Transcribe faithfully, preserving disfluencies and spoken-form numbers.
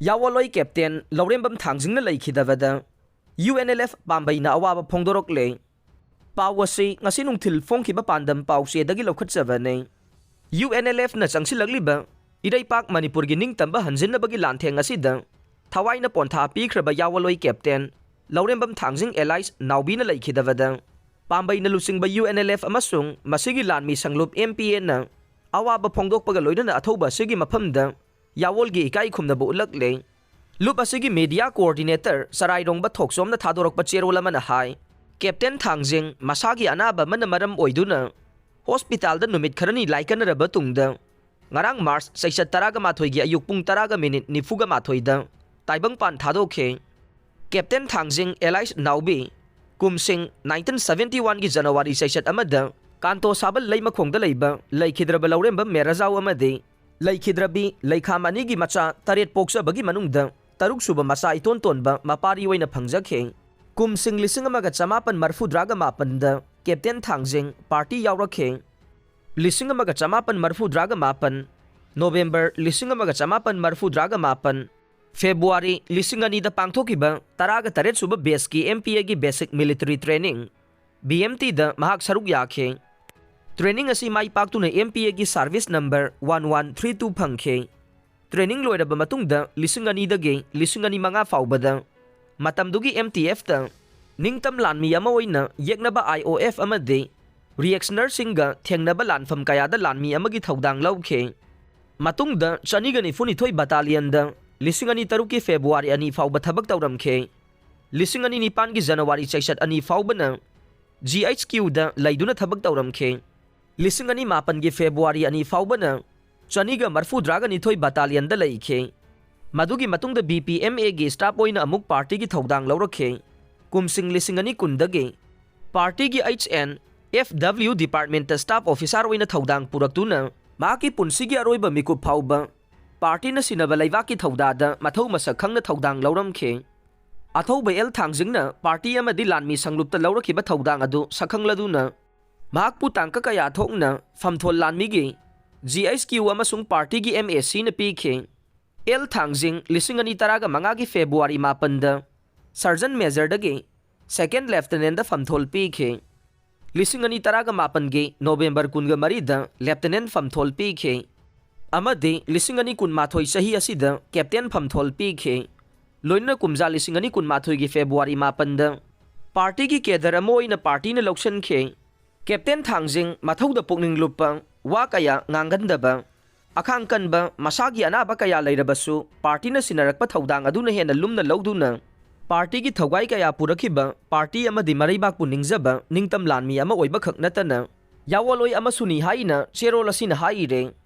ꯌꯥꯋꯣꯂꯣꯏ captain Lourembam ꯊꯥꯡꯖꯤꯡꯅ ꯂꯩꯈꯤꯗꯕꯗ U N L F ꯄꯥꯝꯕꯩꯅ ꯑꯋꯥꯕ ꯐꯣꯡꯗꯣꯔꯛꯂꯦ꯫ ꯄꯥꯎ ꯑꯁꯤ ꯉꯁꯤ ꯅꯨꯡꯊꯤꯜ ꯐꯣꯡꯈꯤꯕ ꯄꯥꯟꯗꯝ ꯄꯥꯎꯆꯦꯗꯒꯤ ꯂꯧꯈꯠꯆꯕꯅꯤ꯫ ꯌꯨ ꯑꯦꯟ ꯑꯦꯜ ꯑꯦꯐꯅ ꯆꯪꯁꯤꯜꯂꯛꯂꯤꯕ ꯏꯔꯩꯄꯥꯛ ꯃꯅꯤꯄꯨꯔꯒꯤ ꯅꯤꯡꯇꯝꯕ ꯍꯟꯖꯤꯟꯅꯕꯒꯤ ꯂꯥꯟꯊꯦꯡ ꯑꯁꯤꯗ ꯊꯋꯥꯏꯅ ꯄꯣꯟꯊꯥ ꯄꯤꯈ꯭ꯔꯕ ꯌꯥꯋꯣꯂꯣꯏ ꯀꯦꯞꯇꯦꯟ ꯂꯧꯔꯦꯝꯕꯝ ꯊꯥꯡꯖꯤꯡ ꯑꯦꯂꯥꯏꯁ ꯅꯥꯎꯕꯤꯅ ꯂꯩꯈꯤꯗꯕꯗ ꯄꯥꯝꯕꯩꯅ ꯂꯨꯆꯤꯡꯕ ꯌꯨ ꯑꯦꯟ ꯑꯦꯜ ꯑꯦꯐ ꯑꯃꯁꯨꯡ ꯃꯁꯤꯒꯤ ꯂꯥꯟꯃꯤ ꯁꯪꯂꯨꯞ ꯑꯦꯝ ꯄꯤ ꯑꯦꯅ ꯑꯋꯥꯕ ꯐꯣꯡꯗꯣꯛꯄꯒ ꯂꯣꯏꯅꯅ ꯑꯊꯧꯕ ꯑꯁꯤꯒꯤ ꯃꯐꯝꯗ ꯌꯥꯋꯣꯜꯒꯤ ꯏꯀꯥꯏ ꯈꯨꯝꯅꯕ ꯎꯠꯂꯛꯂꯦ꯫ ꯂꯨꯞ ꯑꯁꯤꯒꯤ ꯃꯦꯗꯤꯌꯥ ꯀꯣꯑꯣꯔꯗꯤꯅꯦꯇꯔ ꯆꯔꯥꯏꯔꯣꯡꯕ ꯊꯣꯛꯆꯣꯝꯅ ꯊꯥꯗꯣꯔꯛꯄ ꯆꯦꯔꯣꯜ ꯑꯃꯅ ꯍꯥꯏ, ꯀꯦꯞꯇꯦꯟ ꯊꯥꯡꯖꯤꯡ ꯃꯁꯥꯒꯤ ꯑꯅꯥꯕ ꯑꯃꯅ ꯃꯔꯝ ꯑꯣꯏꯗꯨꯅ ꯍꯣꯁꯄꯤꯇꯥꯜꯗ ꯅꯨꯃꯤꯠ ꯈꯔꯅꯤ ꯂꯥꯏꯀꯠꯅꯔꯕ ꯇꯨꯡꯗ ꯉꯔꯥꯡ ꯃꯥꯔꯆ ꯆꯩꯆꯠ ꯇꯔꯥꯒ ꯃꯥꯊꯣꯏꯒꯤ ꯑꯌꯨꯛ ꯄꯨꯡ ꯇꯔꯥꯒ ꯃꯤꯅꯤꯠ ꯅꯤꯐꯨꯒ ꯃꯥꯊꯣꯏꯗ ꯇꯥꯏꯕꯪꯄꯥꯟ ꯊꯥꯗꯣꯛꯈꯤ꯫ ꯀꯦꯞꯇꯦꯟ ꯊꯥꯡꯖꯤꯡ ꯑꯦꯂꯥꯏꯁ ꯅꯥꯎꯕꯤ, ꯀꯨꯝꯁꯤꯡ ꯅꯥꯏꯟꯇꯤꯟ ꯁꯕꯦꯟꯇꯤ ꯋꯥꯟꯒꯤ ꯖꯅꯋꯥꯔꯤ ꯆꯩꯆꯠ ꯑꯃꯗ ꯀꯥꯟꯇꯣ ꯁꯥꯕꯜ ꯂꯩꯃꯈꯣꯡꯗ ꯂꯩꯕ ꯂꯩꯈꯤꯗ꯭ꯔꯕ ꯂꯧꯔꯦꯝꯕꯝ ꯃꯦꯔꯥꯖꯥꯎ ꯑꯃꯗꯤ ꯂꯩꯈꯤꯗ꯭ꯔꯕꯤ ꯂꯩꯈꯥꯝ ꯑꯅꯤꯒꯤ ꯃꯆꯥ ꯇꯔꯦꯠ ꯄꯣꯛꯆꯕꯒꯤ ꯃꯅꯨꯡꯗ ꯇꯔꯨꯛꯁꯨꯕ ꯃꯆꯥ ꯏꯇꯣꯟ ꯇꯣꯟꯕ ꯃꯄꯥꯔꯤ ꯑꯣꯏꯅ ꯐꯪꯖꯈꯤ꯫ ꯀꯨꯝꯁꯤꯡ ꯂꯤꯁꯤꯡ ꯑꯃꯒ ꯆꯃꯥꯄꯟ ꯃꯔꯐꯨꯇꯔꯥꯒ ꯃꯥꯄꯟꯗ ꯀꯦꯞꯇꯦꯟ ꯊꯥꯡꯖꯤꯡ ꯄꯥꯔꯇꯤ ꯌꯥꯎꯔꯛꯈꯤ꯫ ꯂꯤꯁꯤꯡ ꯑꯃꯒ ꯆꯃꯥꯄꯟ ꯃꯔꯐꯨꯇꯔꯥꯒ ꯃꯥꯄꯟ, ꯅꯣꯕꯦꯝꯕꯔ ꯂꯤꯁꯤꯡ ꯑꯃꯒ ꯆꯃꯥꯄꯟ ꯃꯔꯐꯨꯇꯔꯥꯒ ꯃꯥꯄꯟ, ꯐꯦꯕ꯭ꯔꯨꯋꯥꯔꯤ ꯂꯤꯁꯤꯡ ꯑꯅꯤꯗ ꯄꯥꯡꯊꯣꯛꯈꯤꯕ ꯇꯔꯥꯒ ꯇꯔꯦꯠ ꯁꯨꯕ ꯕꯦꯁꯀꯤ ꯑꯦꯝ ꯄꯤ ꯑꯦꯒꯤ basic military training, B M ꯇꯤꯗ ꯃꯍꯥꯛ ꯁꯔꯨꯛ ꯌꯥꯈꯤ꯫ ꯇ꯭ꯔꯦꯅꯤꯡ ꯑꯁꯤ ꯃꯥꯏ ꯄꯥꯛꯇꯨꯅ ꯑꯦꯝ ꯄꯤ ꯑꯦꯒꯤ service number one one three two ꯐꯪꯈꯤ꯫ ꯇ꯭ꯔꯦꯅꯤꯡ ꯂꯣꯏꯔꯕ ꯃꯇꯨꯡꯗ ꯂꯤꯁꯤꯡ ꯑꯅꯤꯗꯒꯤ ꯂꯤꯁꯤꯡ ꯑꯅꯤ ꯃꯉꯥ ꯐꯥꯎꯕꯗ ꯃꯇꯝꯗꯨꯒꯤ ꯑꯦꯝ ꯇꯤ ꯑꯦꯐꯇ ꯅꯤꯡꯇꯝ ꯂꯥꯟꯃꯤ ꯑꯃ ꯑꯣꯏꯅ ꯌꯦꯛꯅꯕ ꯑꯥꯏ ꯑꯣ ꯑꯦꯐ ꯑꯃꯗꯤ ꯔꯤꯑꯦꯛꯁꯅꯔꯁꯤꯡꯒ ꯊꯦꯡꯅꯕ ꯂꯥꯟꯐꯝ ꯀꯌꯥꯗ ꯂꯥꯟꯃꯤ ꯑꯃꯒꯤ ꯊꯧꯗꯥꯡ ꯂꯧꯈꯤ꯫ ꯃꯇꯨꯡꯗ ꯆꯅꯤꯒ ꯅꯤꯐꯨꯅꯤꯊꯣꯏ ꯕꯇꯥꯂꯤꯌꯟꯗ ꯂꯤꯁꯤꯡ ꯑꯅꯤ ꯇꯔꯨꯛꯀꯤ ꯐꯦꯕ꯭ꯔꯨꯋꯥꯔꯤ ꯑꯅꯤ ꯐꯥꯎꯕ ꯊꯕꯛ ꯇꯧꯔꯝꯈꯤ꯫ ꯂꯤꯁꯤꯡ ꯑꯅꯤ ꯅꯤꯄꯥꯟꯒꯤ ꯖꯅꯋꯥꯔꯤ ꯆꯩꯆꯠ ꯑꯅꯤ ꯐꯥꯎꯕꯅ ꯖꯤ ꯑꯩꯆ ꯀ꯭ꯌꯨꯗ ꯂꯩꯗꯨꯅ ꯊꯕꯛ ꯇꯧꯔꯝꯈꯤ꯫ ꯂꯤꯁꯤꯡ ꯑꯅꯤ ꯃꯥꯄꯟꯒꯤ ꯐꯦꯕ꯭ꯔꯨꯋꯥꯔꯤ ꯑꯅꯤ ꯐꯥꯎꯕꯅ ꯆꯅꯤꯒ ꯃꯔꯐꯨꯇꯔꯥꯒ ꯅꯤꯊꯣꯏ ꯕꯇꯥꯂꯤꯌꯟꯗ ꯂꯩꯈꯤ꯫ ꯃꯗꯨꯒꯤ ꯃꯇꯨꯡꯗ ꯕꯤ ꯄꯤ ꯑꯦꯝ ꯑꯦꯒꯤ ꯁ꯭ꯇꯥꯐ ꯑꯣꯏꯅ ꯑꯃꯨꯛ ꯄꯥꯔꯇꯤꯒꯤ ꯊꯧꯗꯥꯡ ꯂꯧꯔꯛꯈꯤ꯫ ꯀꯨꯝꯁꯤꯡ ꯂꯤꯁꯤꯡ ꯑꯅꯤ ꯀꯨꯟꯗꯒꯤ ꯄꯥꯔꯇꯤꯒꯤ ꯑꯩꯆ ꯑꯦꯟ ꯑꯦꯐ ꯗꯕ꯭ꯂꯤꯎ ꯗꯤꯄꯥꯔꯠꯃꯦꯟꯇ ꯁ꯭ꯇꯥꯐ ꯑꯣꯐꯤꯁꯥꯔ ꯑꯣꯏꯅ ꯊꯧꯗꯥꯡ ꯄꯨꯔꯛꯇꯨꯅ ꯃꯍꯥꯛꯀꯤ ꯄꯨꯟꯁꯤꯒꯤ ꯑꯔꯣꯏꯕ ꯃꯤꯀꯨꯞ ꯐꯥꯎꯕ ꯄꯥꯔꯇꯤꯅ ꯁꯤꯟꯅꯕ ꯂꯩꯕꯥꯛꯀꯤ ꯊꯧꯗꯥꯗ ꯃꯊꯧ ꯃꯁꯛ ꯈꯪꯅ ꯊꯧꯗꯥꯡ ꯂꯧꯔꯝꯈꯤ꯫ ꯑꯊꯧꯕ ꯑꯦꯜ ꯊꯥꯡꯖꯤꯡꯅ ꯄꯥꯔꯇꯤ ꯑꯃꯗꯤ ꯂꯥꯟꯃꯤ ꯁꯪꯂꯨꯞꯇ ꯂꯧꯔꯛꯈꯤꯕ ꯊꯧꯗꯥꯡ ꯑꯗꯨ ꯁꯛꯈꯪꯂꯗꯨꯅ ꯃꯍꯥꯛꯄꯨ ꯇꯥꯡꯀꯛ ꯀꯌꯥ ꯊꯣꯛꯅ ꯐꯝꯊꯣꯜ ꯂꯥꯟꯃꯤꯒꯤ, ꯖꯤ ꯑꯩꯆ ꯀ꯭ꯌꯨ ꯑꯃꯁꯨꯡ ꯄꯥꯔꯇꯤꯒꯤ ꯑꯦꯝ ꯑꯦ ꯁꯤꯅ ꯄꯤꯈꯤ꯫ ꯑꯦꯜ ꯊꯥꯡꯖꯤꯡ ꯂꯤꯁꯤꯡ ꯑꯅꯤ ꯇꯔꯥꯒ ꯃꯉꯥꯒꯤ ꯐꯦꯕ꯭ꯔꯨꯋꯥꯔꯤ ꯃꯥꯄꯟꯗ ꯁꯔꯖꯟ ꯃꯦꯖꯔꯗꯒꯤ ꯁꯦꯀꯦꯟ ꯂꯦꯐꯇꯅꯦꯟꯗ ꯐꯝꯊꯣꯜ ꯄꯤꯈꯤ꯫ ꯂꯤꯁꯤꯡ ꯑꯅꯤ ꯇꯔꯥꯒ ꯃꯥꯄꯟꯒꯤ ꯅꯣꯕꯦꯝꯕꯔ ꯀꯨꯟꯒ ꯃꯔꯤꯗ ꯂꯦꯐꯇꯅꯦꯟ ꯐꯝꯊꯣꯜ ꯄꯤꯈꯤ ꯑꯃꯗꯤ ꯂꯤꯁꯤꯡ ꯑꯅꯤ ꯀꯨꯟꯃꯥꯊꯣꯏ ꯆꯍꯤ ꯑꯁꯤꯗ ꯀꯦꯞꯇꯦꯟ ꯐꯝꯊꯣꯜ ꯄꯤꯈꯤ꯫ ꯂꯣꯏꯅꯅ ꯀꯨꯝꯖꯥ ꯂꯤꯁꯤꯡ ꯑꯅꯤ ꯀꯨꯟꯃꯥꯊꯣꯏꯒꯤ ꯐꯦꯕ꯭ꯔꯨꯋꯥꯔꯤ ꯃꯥꯄꯟꯗ ꯄꯥꯔꯇꯤꯒꯤ ꯀꯦꯗꯔ ꯑꯃ ꯑꯣꯏꯅ ꯄꯥꯔꯇꯤꯅ ꯂꯧꯁꯤꯟꯈꯤ꯫ ꯀꯦꯞꯇꯦꯟ ꯊꯥꯡꯖꯤꯡ ꯃꯊꯧꯗ ꯄꯨꯛꯅꯤꯡ ꯂꯨꯞꯄ, ꯋꯥ ꯀꯌꯥ ꯉꯥꯡꯒꯟꯗꯕ, ꯑꯈꯥꯡ ꯀꯟꯕ, ꯃꯁꯥꯒꯤ ꯑꯅꯥꯕ ꯀꯌꯥ ꯂꯩꯔꯕꯁꯨ ꯄꯥꯔꯇꯤꯅ ꯁꯤꯟꯅꯔꯛꯄ ꯊꯧꯗꯥꯡ ꯑꯗꯨꯅ ꯍꯦꯟꯅ ꯂꯨꯝꯅ ꯂꯧꯗꯨꯅ ꯄꯥꯔꯇꯤꯒꯤ ꯊꯧꯒꯥꯏ ꯀꯌꯥ ꯄꯨꯔꯛꯈꯤꯕ, ꯄꯥꯔꯇꯤ ꯑꯃꯗꯤ ꯃꯔꯩꯕꯥꯛꯄꯨ ꯅꯤꯡꯖꯕ ꯅꯤꯡꯇꯝ ꯂꯥꯟꯃꯤ ꯑꯃ ꯑꯣꯏꯕꯈꯛ ꯅꯠꯇꯅ ꯌꯥꯑꯣꯜꯂꯣꯏ ꯑꯃꯁꯨꯅꯤ ꯍꯥꯏꯅ ꯆꯦꯔꯣꯜ ꯑꯁꯤꯅ ꯍꯥꯏꯔꯦ꯫